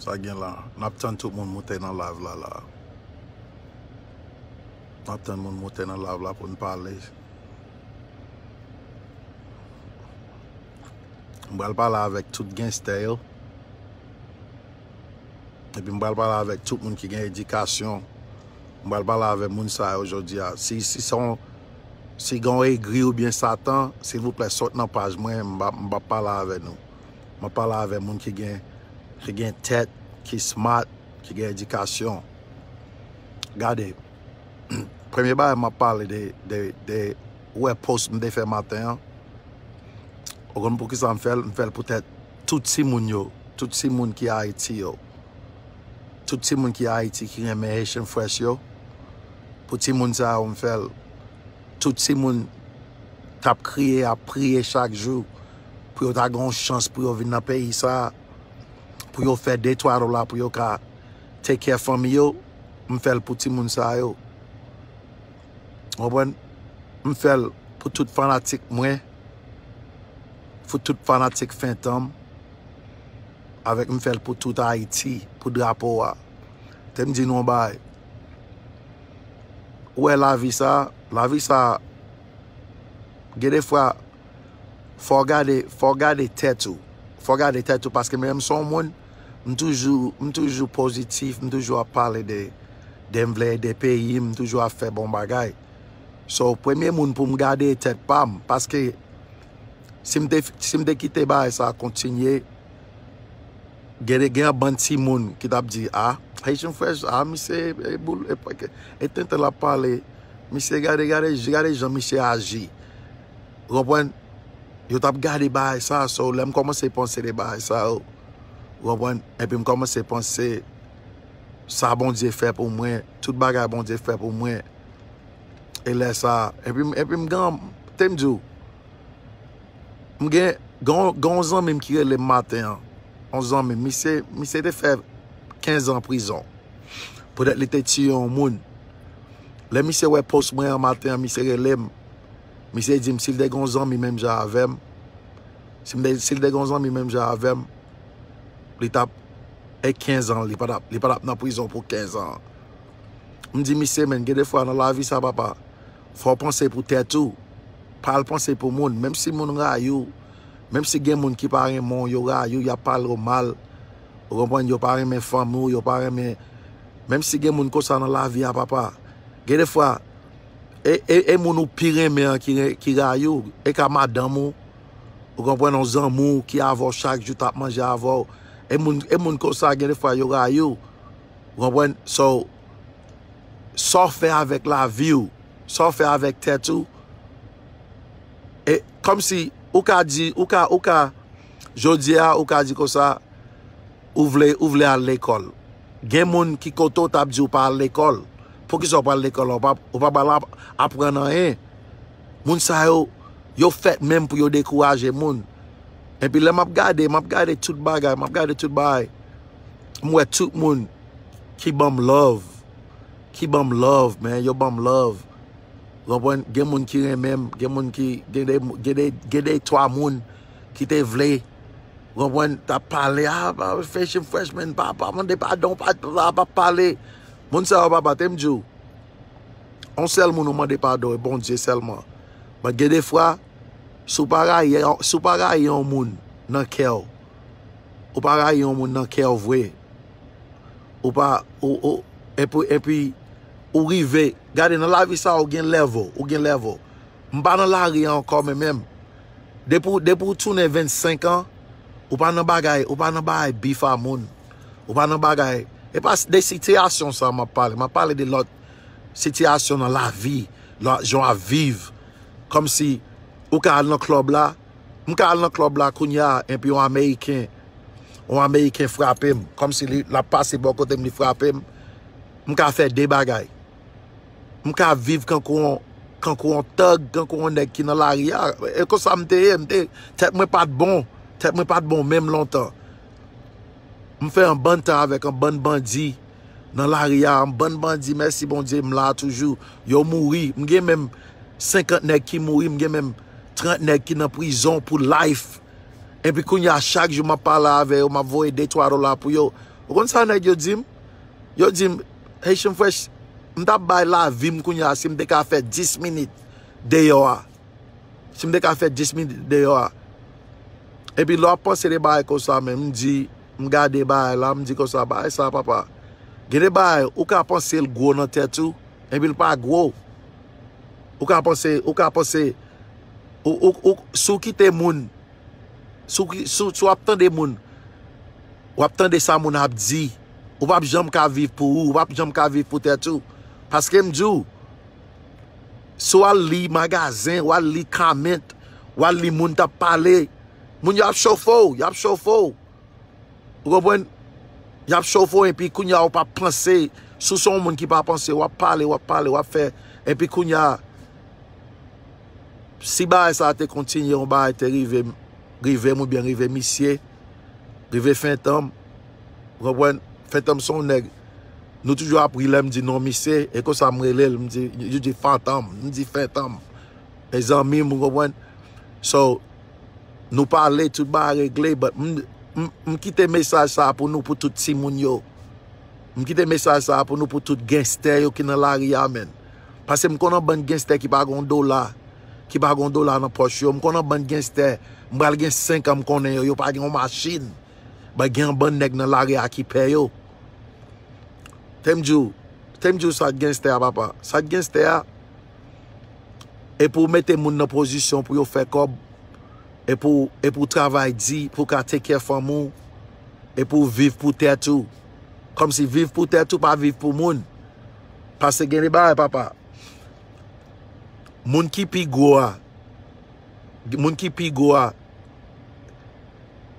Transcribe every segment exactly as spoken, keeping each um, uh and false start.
Sa gen la. N ap tann tout moun moute nan live la, la. N ap tann moun moute nan live la pou n pale. M pral pale avèk tout gangstè yo. Epi m pral pale avèk tout moun ki gen edikasyon. M pral pale avèk moun sa yo jodi a. Si, si se yon, si gen yon egri oubyen Satan, silvouplè, sot nan paj mwen, m p ap, m p ap pale avè nou. M ap pale avè moun ki gen, ki gen tèt, ki smart, ki gen edikasyon. Gade, premye bagay m ap pale de, de, de, ou wè post m te fè maten an. Ou konn poukisa m fè l? M fè l poutèt tout timoun yo, tout timoun ki Ayiti yo, tout timoun ki Ayiti ki renmen Haitian Fresh yo. Pou timoun sa yo, m fè l. Tout timoun t ap kriye, ap priye chak jou pou yo ta gen yon chans pou yo vin nan peyi sa a, pou yo fè de twa dola, pou yo ka take care fanmi yo. M fè l pou timoun sa yo. Ou konprann? M fè l pou tout fanatik mwen, pou tout fanatik Fentanm, avèk m fè l pou tout Ayiti, pou drapo a. Te m di nou yon bagay. Ou wè lavi sa, lavi sa, gen de fwa, fò w gade, fò w gade tèt ou. Fò w gade tèt ou, paske mwen menm se yon moun, m toujou, m toujou pozitif, m toujou ap pale de, de m vle ede peyi m, m toujou ap fè bon bagay. So, premye moun pou m gade e tèt pa m, paske si m te, si m te kite bagay sa kontinye, gen, gen yon bann timoun ki t ap di, "A, Haitian Fresh, a, misye, e, boul, e, e, e tenten l ap pale, misye, gade, gade, gade jan misye aji." Ou konprann? Yo t ap gade bagay sa, so, lè m kòmanse panse de bagay sa yo, ou konprann? Epi m kòmanse panse sa Bondye fè pou mwen, tout bagay Bondye fè pou mwen. E lè sa, epi, epi m gen, te m di w, m gen, gen, gen yon zanmi m ki rele m maten an. Yon zanmi m, misye, misye te fè kenz an prizon. Poutèt li te tiye yon moun. Lè misye wè post mwen an maten an, misye rele m. Misye di m si l te gen yon zanmi menm jan avè m, si m te, si l te gen yon zanmi menm jan avè m, li t ap, e kenz an, li pa t ap, li pa t ap nan prizon pou kenz an. M di misye, men, gen de fwa nan lavi sa, papa, fò w panse pou tèt ou. Pa al panse pou moun. Menm si moun rayi w, menm si gen moun ki pa renmen w, yo rayi w, y ap pale w mal. Ou konprann? Yo pa renmen fanmi w, yo pa renmen. Menm si gen moun konsa nan lavi a, papa. Gen de fwa, e, e, e moun ou pi renmen an ki, re- ki rayi w, e ka madanm ou, ou konprann, yon zanmi w ki avè w chak jou t ap manje avè w. E moun, e moun konsa, gen de fwa, yo rayi w. Ou konprann? So, sa w fè avèk lavi w, sa w fè avèk tèt ou, e kòmsi ou ka di, ou ka, ou ka, jodi a, ou ka di konsa, ou vle, ou vle al lekòl. Gen moun ki kote w t ap di w pa al lekòl. Poukisa w pa al lekòl la? Ou pa, ou pa pral ap- aprann anyen. Moun sa yo, yo fèt menm pou yo dekouraje moun. Epi lè m ap gade, m ap gade tout bagay, m ap gade tout bagay. M wè tout moun ki ban m love, ki ban m love, men yo ban m love. Ou konprann? Gen moun ki renmen m, gen moun ki, gen de, gen de, gen de twa moun ki te vle, ou konprann, t ap pale, a, pa, Haitian Fresh, men, pa, pa mande padon, pa, pa, pa pale. Moun sa yo, papa, te m di w, yon sèl moun ou mande padon, e Bondye sèlman. Men gen de fwa, si w pa rayi, si w pa rayi yon moun nan kè w, ou pa rayi yon moun nan kè w vre, ou pa, ou, ou, epi, epi, ou rive, gade, nan lavi sa, ou gen level, ou gen level. M pa nan lari a ankò, men menm. Depi, depi w tounen vennsenk an, ou pa nan bagay, ou pa nan bagay bif a moun. Ou pa nan bagay, e pa de sitiyasyon sa m ap pale, m ap pale de lòt sitiyasyon nan lavi, la, jan w ap viv. Kòmsi, ou ka al nan klèb la, m ka al nan klèb la kounye a, epi yon Ameriken, yon Ameriken frape m, kòmsi li, l ap pase bò kote m, li frape m, m ka fè de bagay. M ka viv kankou yon, kankou yon thug, kankou yon nèg ki nan lari a. E konsa m te ye, m te, tèt mwen pa t bon, tèt mwen pa t bon menm lontan. M fè yon bann tan avèk yon bann bandi, nan lari a, yon bann bandi, mèsi Bondye, m la toujou. Yo mouri, m gen menm senkant nèg ki mouri, m gen menm trant nèg ki nan prizon pou life. Epi kounye a, chak jou m ap pale avè yo, m ap voye de twa dola pou yo. Ou konn sa nèg yo di m? Yo di m, Haitian Fresh, m t ap bay lavi m kounye a si m te ka fè dis minit deyò a. Si m te ka fè dis minit deyò a. Epi lè w ap panse de bagay konsa, men m di, m gade bagay la, m di konsa, bagay sa, papa. Gen de bagay, ou ka panse l gwo nan tèt ou, epi l pa gwo. Ou ka panse, ou ka panse, ou, ou, ou, si w kite moun, si w, si w, si w ap tande moun, w ap tande sa moun ap di, ou p ap janm ka viv pou ou, ou p ap janm ka viv pou tèt ou. Paske m di w, si w al li magazen, w al li comment, w al li moun t ap pale, moun yo ap chofe w, y ap chofe w. Ou konprann? Y ap chofe w, epi kounye a w p ap panse. Si w se yon moun ki pa panse, w ap pale, w ap pale, w ap fè. Epi kounye a, si bagay sa a te kontinye, yon bagay te rive, rive m oubyen rive misye, rive Fentanm, ou konprann? Fentanm se yon nèg, nou toujou ap ri lè m di non misye, e konsa m rele l, m di, yo di Fantanm, m di Fentanm. Mezanmi m, ou konprann? So, nou pale, tout bagay regle, but m, m, m kite mesaj sa a pou nou, pou tout timoun yo. M kite mesaj sa a pou nou, pou tout genstè yo ki nan lari a, menn. Paske m konn yon bann genstè ki pa gen yon dola, ki pa gen yon dola nan pòch yo. M konn yon bann genstè, m pral gen senk an m konnen yo, yo pa gen yon machin. But gen yon bann nèg nan lari a ki pè yo. Te m di w, te m di w sa k genstè a, papa. Sa k genstè a, e pou w mete moun nan pozisyon pou yo fè kòb, e pou, e pou w travay di, pou w ka take care fanmi w, e pou w viv pou tèt ou. Kòmsi viv pou tèt ou, pa viv pou moun. Paske gen de bagay, papa. Moun ki pi gwo a, moun ki pi gwo a,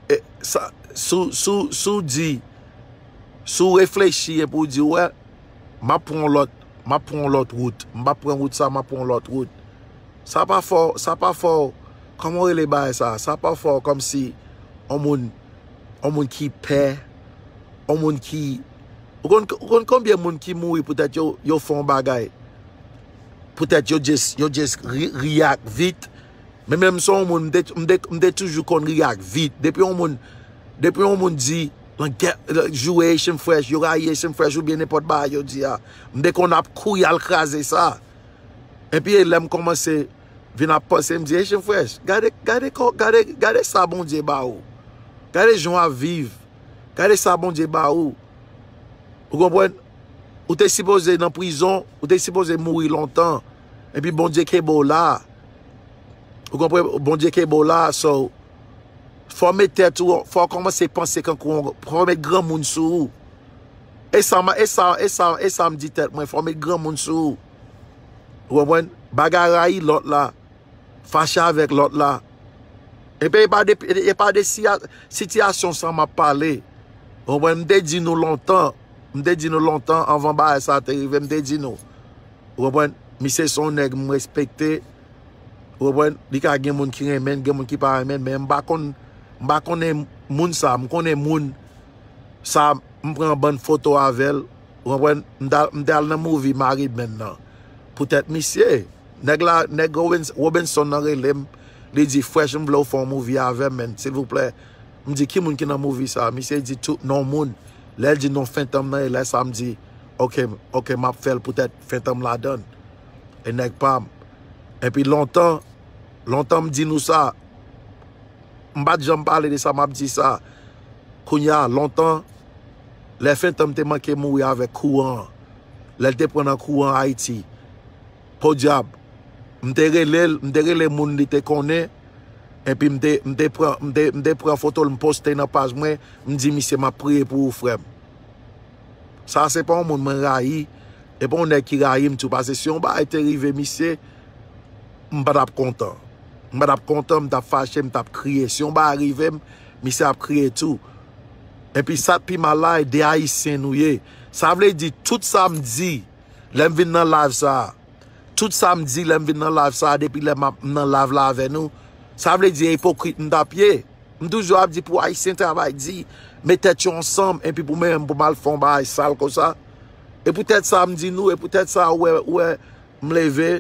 e, sa, si w, si w, si w di, si w reflechi epi w di, wè, m ap pran yon lòt, m ap pran yon lòt wout, m p ap pran wout sa, m ap pran yon lòt wout. Sa pa fè w, sa pa fè w, kòman w rele bagay sa? Sa pa fè w kòmsi yon moun, yon moun ki pè, yon moun ki, ou konn, ou konn konbyen moun ki mouri poutèt yo, yo fè yon bagay? Poutèt yo just, yo just re-, react vit. Men menm se yon moun, m te, m te, m te toujou konn react vit. Depi yon moun, depi yon moun di, nan gè, joure Haitian Fresh, yo rayi Haitian Fresh oubyen nenpòt bagay yo di a, m te konn ap kouri al kraze sa. Epi e lè m kòmanse vin ap panse, m di, Haitian Fresh, gade, gade, kò-, gade, gade sa Bondye ba ou. Gade jan w ap viv. Gade sa Bondye ba ou. Ou konprann? Ou te sipoze nan prizon, ou te sipoze mouri lontan. Epi Bondye kenbe w la. Ou konprann? Bondye kenbe w la, so, fò w met tèt ou, fò w kòmanse panse kankou yon, fò w met granmoun sou ou. E sa, e sa, e sa, e sa m di tèt mwen, fò w met granmoun sou ou. Ou konprann? Bagay rayi lòt la, fache avèk lòt la. Epi e pa de, e pa de siya-, sitiyasyon sa m ap pale. Ou konprann? M te di nou lontan, m te di nou lontan anvan bagay sa te rive, m te di nou. Ou konprann? Misye se yon nèg m respekte. Ou konprann? Li ka gen moun ki renmen l, gen moun ki pa renmen l, men m pa konn, m pa konnen moun sa, m konnen moun sa, m pran bann foto avè l, ou konprann? M t al, m t al nan movie Marie Menn nan. Poutèt misye. Nèg la, nèg Robins-, Robinson nan rele m, li di, Fresh, m vle w fè yon movie avè m, menn, silvouplè. M di, ki moun ki nan movie sa? Misye di tout non moun. Lè l di non Fentanm nan, e lè sa m di, oke, oke, m ap fè l poutèt Fentanm ladan l. E nèg pa m. Epi lontan, lontan m di nou sa, m pa t janm pale de sa, m ap di sa. Kounye a, lontan, lè Fentanm te manke mouri avèk kouran an, lè l te pran nan kouran Ayiti, podyab, m te rele l, m te rele moun li te konnen, epi m te, m te pran, m te, m te pran foto l, m poste nan paj mwen, m di, misye, m ap priye pou ou, frè m. Sa se pa yon moun mwen rayi, e pa yon nèg ki rayi m tou, paske si yon bagay te rive misye, m pa t ap kontan. M pa t ap kontan, m t ap fache, m t ap kriye. Si yon bagay rive m, misye ap kriye tou. Epi sa k pi mal la, e de Ayisyen nou ye. Sa vle di, tout sa m di, lè m vin nan live sa a, tout sa m di, lè m vin nan live sa a, depi lè m ap, m nan live la avè nou, sa vle di, e ipokrit m t ap ye. M toujou ap di pou Ayisyen travay di, met tèt yo ansanm, epi pou mwen menm, pou m al fè yon bagay sal konsa. E poutèt sa m di nou, e poutèt sa ou wè, ou wè m leve,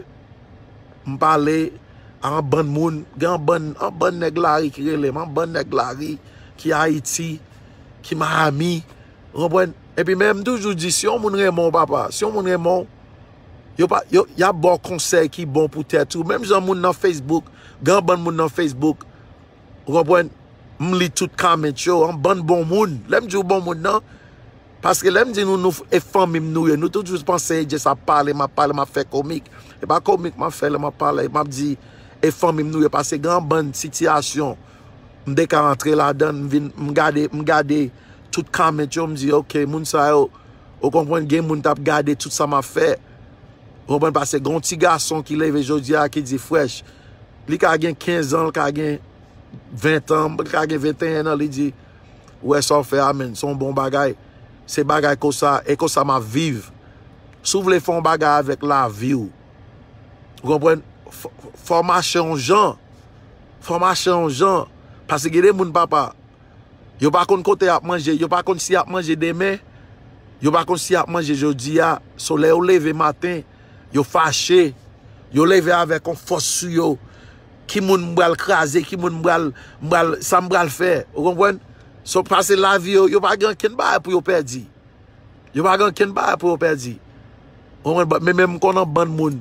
m pale a yon bann moun, gen yon bann, yon bann nèg lari ki rele m, yon bann nèg lari ki Ayiti, ki Miami, ou konprann? Epi men m toujou di, si yon moun renmen w, papa, si yon moun renmen w, yo pa, yo, y ap ba w konsèy ki bon pou tèt ou. Menm jan moun nan Facebook, gen yon bann moun nan Facebook, ou konprann? M li tout comment yo, yon bann bon moun. Lè m di w bon moun nan, paske lè m di nou, nou e fanmi m nou ye, nou toujou panse e just ap pale, m ap pale, m ap fè komik. E pa komik m ap fè lè m ap pale, m ap di e fanmi m nou ye, paske gen yon bann sitiyasyon, m te ka antre ladan l, m vin, m gade, m gade tout comment yo, m di, ok, moun sa yo, ou konprann, gen moun t ap gade tout sa m ap fè. Ou konprann, paske gen yon ti gason ki leve jodi a ki di, Fresh, li ka gen kenz an, li ka gen ven an, li ka gen venteyen an, li di, ou wè sa w fè a, menn, se yon bon bagay. Se bagay konsa, e konsa m ap viv. Si w vle fè yon bagay avèk lavi w, ou konprann, fò, fò w mache yon jan. Fò w mache yon jan. Paske gen de moun, papa, yo pa konn kote y ap manje, yo pa konn si y ap manje demen, yo pa konn si y ap manje jodi a. So, lè yo leve maten, yo fache, yo leve avèk yon fòs sou yo. Ki moun m pral kraze, ki moun m pral, m pral, sa m pral fè. Ou konprann? So, pase lavi yo, yo pa gen ankenn bagay pou yo pèdi. Yo pa gen ankenn bagay pou yo pèdi. Ou konprann? But men, men m konnen bann moun,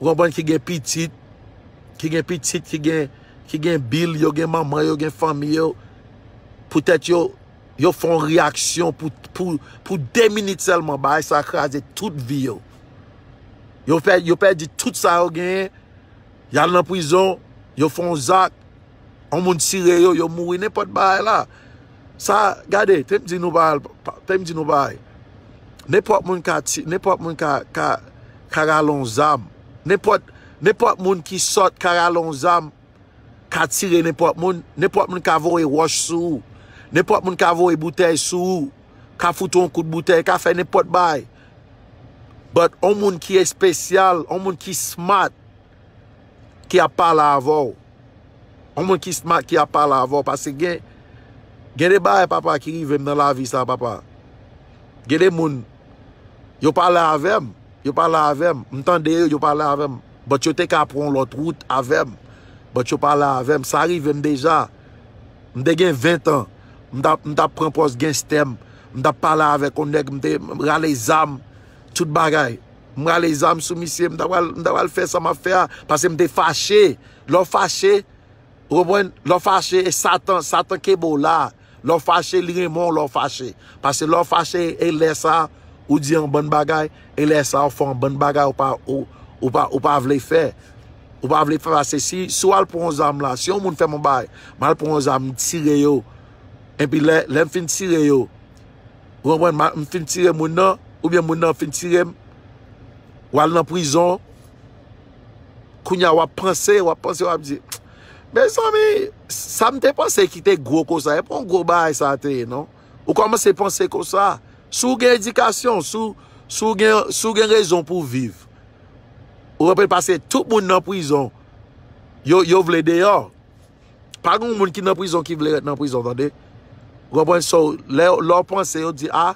ou konprann, ki gen pitit, ki gen pitit, ki gen, ki gen bil, yo gen manman, yo gen fanmi yo. Poutèt yo, yo fè yon reyaksyon pou, pou, pou de minit sèlman, bagay sa kraze tout vi yo. Yo pè-, yo pèdi tout sa yo genyen, y al nan prizon, yo fè yon zak, yon moun tire yo, yo mouri, nenpòt bagay la. Sa, gade, te m di nou bagay, te m di nou bagay. Nenpòt moun ka ti-, nenpòt moun ka, ka, ka rale yon zam. Nenpòt, nenpòt moun ki sòt ka rale yon zam, ka tire nenpòt moun, nenpòt moun ka voye wòch sou ou, nenpòt moun ka voye boutèy sou ou, ka fout ou yon kout boutèy, ka fè nenpòt bagay. But yon moun ki espesyal, yon moun ki smart, ki ap pale avè w. Yon moun ki smart ki ap pale avè w. Paske gen, gen de bagay, papa, ki rive m nan lavi sa, papa. Gen de moun, yo pale avè m. Yo pale avè m. M tande yo, yo pale avè m. But yo te ka pran yon lòt wout avè m. But yo pale avè m. Sa rive m deja. M te gen ven an. M t ap, m t ap pran pòz genstè m. M t ap pale avèk yon nèg, m te rale zam, tout bagay. M rale zam sou misye, m ta pral, m ta pral fè sa m ap fè a, paske m te fache. Lè w fache, ou konprann? Lè w fache, e Satan, Satan kenbe w la. Lè w fache, li renmen w lè w fache. Paske lè w fache, e lè sa, ou di yon bann bagay, e lè sa, ou fè yon bann bagay, ou pa, ou, ou pa, ou pa vle fè. Ou pa vle fè, paske si, si w al pran yon zam la, si yon moun fè m yon bagay, m al pran yon zam, m tire yo. Epi lè, lè m fin tire yo, ou konprann, ma-, m fin tire moun nan, oubyen moun nan fin tire m, w al nan prizon, kounye a w ap panse, w ap panse, w ap di, mezanmi, sa m te panse ki te gwo konsa, e pa yon gwo bagay sa te ye, non. Ou kòmanse panse konsa. Si w gen edikasyon, si w, si w gen, si w gen rezon pou w viv, ou konprann, paske tout moun nan prizon, yo, yo vle deyò. Pa gen moun ki nan prizon ki vle ret nan prizon, tande. Ou konprann? So, lè, lè w panse, yo di, a,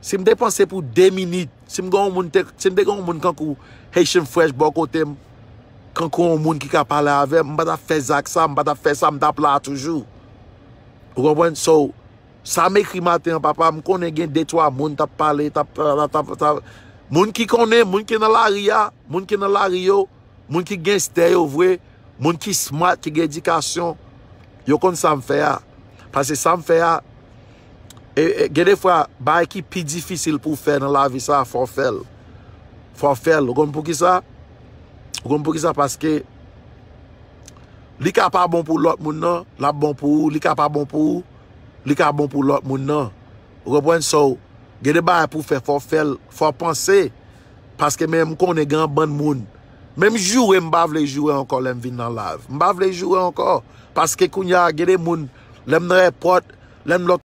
si m te panse pou de minit, si m gen yon moun te, si m te gen yon moun kankou Haitian Fresh bò kote m, kankou yon moun ki ka pale avè m, m pa t ap fè zak sa, m pa t ap fè sa, m t ap la toujou. Ou konprann? So, sa m ekri maten an, papa, m konnen gen de twa moun t ap pale, t ap, t ap, t ap, t ap, moun ki konnen, moun ki nan lari a, moun ki nan lari yo, moun ki genstè yo vre, moun ki smart, ki gen edikasyon, yo konn sa m fè a. Paske sa m fè a, e, e, gen de fwa, bagay ki pi difisil pou w fè nan lavi sa, fò w fè l. Fò w fè l. Ou konn poukisa? Ou konn poukisa? Paske li ka pa bon pou lòt moun nan, l ap bon pou ou, li ka pa bon pou ou, li ka bon pou lòt moun nan. Ou konprann? So, gen de bagay pou w fè, fò w fè l, fò w panse. Paske men m konnen gen yon bann moun. Menm joure, m pa vle joure ankò lè m vin nan live. M pa vle joure ankò. Paske kounye a, gen de moun, lè m nan èpòt, lè m lòt